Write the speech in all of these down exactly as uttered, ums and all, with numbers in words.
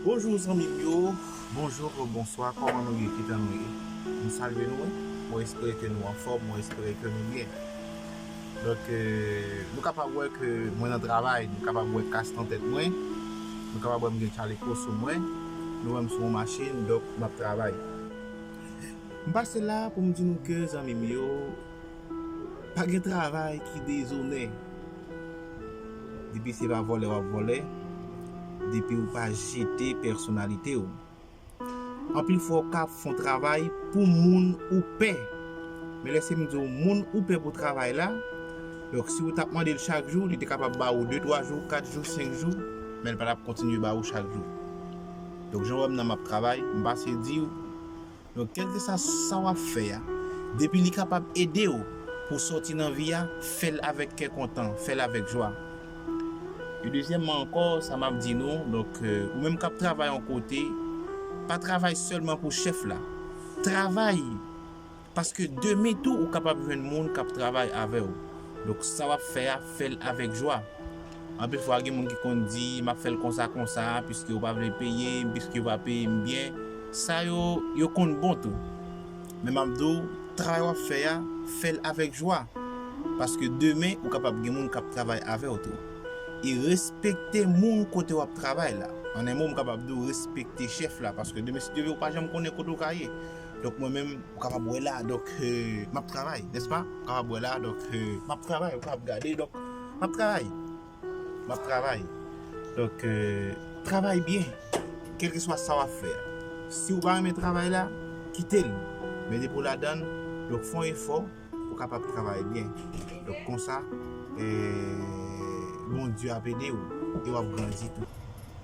Bonjou zanmi m yo, bonjou, bonswa, kòman nou ye, kijan nou ye? M salye nou, wi. Mwen espere ke nou anfòm, mwen espere ke nou byen. Donk, euh, nou kapab wè ke mwen nan travay, nou kapab wè kas nan tèt mwen, nou kapab wè m gen tchaleko sou mwen, nou wè m sou yon machin, donk m ap travay. M pase la pou m di nou ke zanmi m yo, pa gen travay ki dezonè. Depi se pa vòlè w ap vòlè, depi ou pa jete pèsonalite w. Anpil fwa ou ka fè yon travay pou moun ou pè. Men lè se m di w moun ou pè pou travay la, donk si ou t ap mande l chak jou, li te kapab ba ou de, twa jou, kat jou, senk jou, men l pa t ap kontinye ba ou chak jou. Donk jan w wè m nan m ap travay, m pase di w, donk kèlkeswa sa w ap fè a, depi li kapab ede w pou w sòti nan vi a, fè l avèk kè kontan, fè l avèk jwa. E dezyèmman ankò, sa m ap di nou, donk, euh, ou menm k ap travay yon kote, pa travay sèlman pou chèf la. Travay, paske demen tou ou kapab jwenn moun k ap travay avè w. Donk sa w ap fè a, fè l avèk jwa. Anpil fwa gen moun ki konn di, "M ap fè l konsa konsa, piske yo pa vle peye m, piske yo pa peye m byen." Sa yo, yo konn bon tou. Men m ap di w, travay w ap fè a, fè l avèk jwa. Paske demen, ou kapab gen moun k ap travay avè w tou. E respekte moun kote w ap travay la. An en mo, m kapab di w respekte chèf la. Paske demen, si Dye vle, ou pa janm konnen kote w ka ye. Donk mwen menm, ou kapab wè la, donk, euh, m ap travay, nèspa? Ou kapab wè la, donk, euh, m ap travay, ou kapab gade, donk, m ap travay. M ap travay. Donk, euh, travay byen, kèlkeswa sa w ap fè a. Si w pa renmen travay la, kite l. Men depi w ladan l, donk fè yon efò pou w kapab travay byen. Donk konsa, euh, Bondye ap ede w e w ap grandi tou.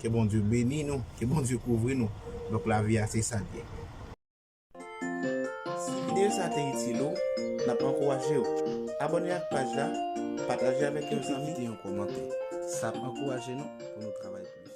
Ke Bondye beni nou, ke Bondye kouvri nou. Donk lavi a se sa l ye. Si videyo sa te itil ou, n ap ankouraje w abòne ak paj la, pataje avèk yon zanmi, kite yon kòmantè. Sa ap ankouraje nou pou nou travay plis.